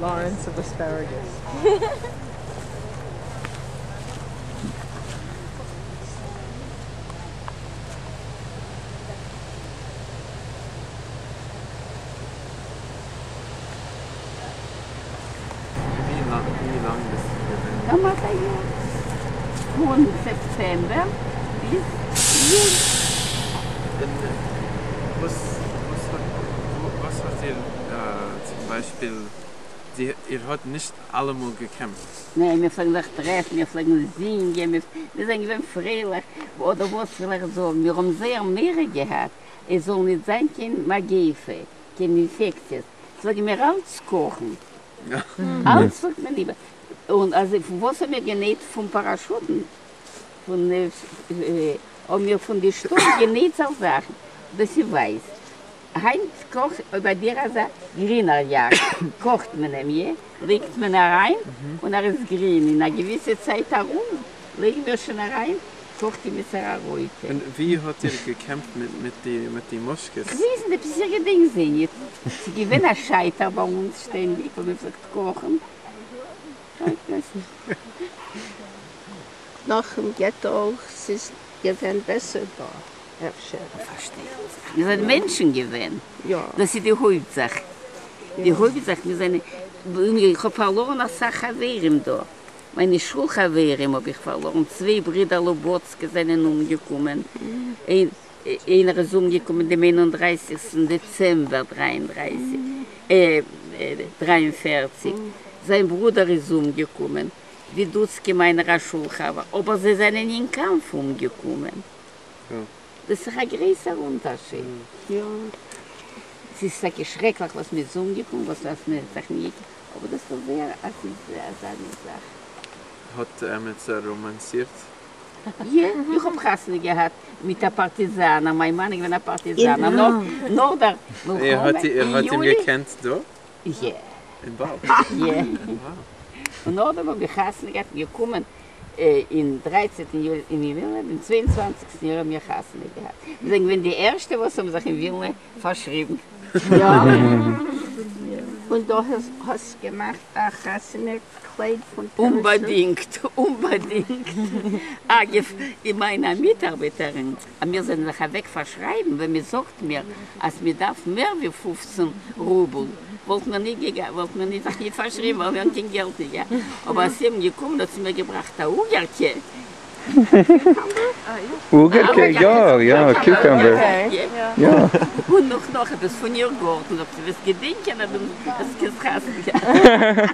Lawrence of asparagus. ווי לאנג ביסטו געווען? כמעט א יאר. פון סעפטעמבער ביז יולי. און וואס וואס האט איר צום ביישפיל, איר האט נישט אלעמאל געקעמפט? ניין, מיר פלעגן זיך טרעפן, מיר פלעגן זינגען, מיר זענען געווען פרייליך, אדער וואס וויל איך זאגן, מיר האבן זייער מורא געהאט עס זאל נישט זיין קיין מגיפה, קיין אינפעקציעס, פלעגן מיר אלץ קאכן, אלץ פלעגט מען איבער, און אז פון וואס האבן מיר גענייט פון פאראשוטן, פון האבן מיר פון די שטאף גענייט זיך זאכן, דאס איז ווייס, היינט קאכט אויב ביי דיר אזא גרינער יאק, קאכט מען אים, איא? לייגט מען אריין און ער איז גרין, אין א געוויסע צייט ארום לייגן מיר שוין אריין קאכט אים עס א רויטע. און ווי האט איר געקעמפט מיט די מושקעס? כ'ווייס ניט עפעס איך געדענק זיי ניט. ס'איז געווען א שייטער ביי אונז שטענדיג וואו מ'פלעגט קאכן. כ'ווייס ניט. נאכן געטא ס'איז געווען בעסער דא אפשר. פארשטייט זיך. מיר זענען מענטשן געווען. יא. דאס איז די הויפט זאך. די הויפט זאך מיר זענען. איך האב פארלארן אסאך חברים דא. מיינע שול חברים האב איך פארלארן, צוויי ברידער לובאצקע זענען אומגעקומען, איינער איז אומגעקומען דעם איין און דרייסיגסטן דעצעמבער דרײַ און דרײַסיק, 43, זיין ברודער איז אומגעקומען, ווידוצקי מיינער א שול חבר, אבער זיי זענען אין קאמף אומגעקומען. דאס איז א גרויסער אונטערשיד. ס'איז טאקע שרעקליך וואס מ'איז אומגעקומען, וואס מ'האט זיך נישט. אבער דאס איז זייער א ס'איז אזא מין זאך. האט עמיצער ראמאנסירט? יע, איך האב חתונה געהאט מיט א פארטיזאנער, מיין מאן איז געווען א פארטיזאנער נאך נאך דער מלחמה איר האט אים געקענט דא? יע. אין וואלד? יע. און נאכדעם האב איך חתונה געהאט און געקומען אין דרייצענטן יאר אין ווילנע, דעם צוויי און צוואנציגסטן יאר האבן מיר חתונה געהאט. מיר זענען געווען די ערשטע וואס האבן זיך אין ווילנע פארשריבן. יא. און דו האסט געמאכט א חתונה קלייד פון פאראשוט? אומבאדינגט, אומבאדינגט. אגב, מיינע מיטארבעטערין, אז מיר זענען זיך אוועק פארשרייבן, ווען מען זאגט מיר אז מען דארף מער ווי 15 רובל, וואלט מיר ניט געגאנגען, וואלט מיר ניט זיך ניט פארשריבן, ווייל מיר האבן קיין געלט ניט געהאט. אבער אז זיי האבן געקומען האט זי מיר געבראכט א אוגערקע. אוגערקע? יא, יא, cucumber. יא. און נאך נאך עפעס פון איר גארטן, זאגט זי, וועסט געדענקען אז דו האסט חתונה געהאט.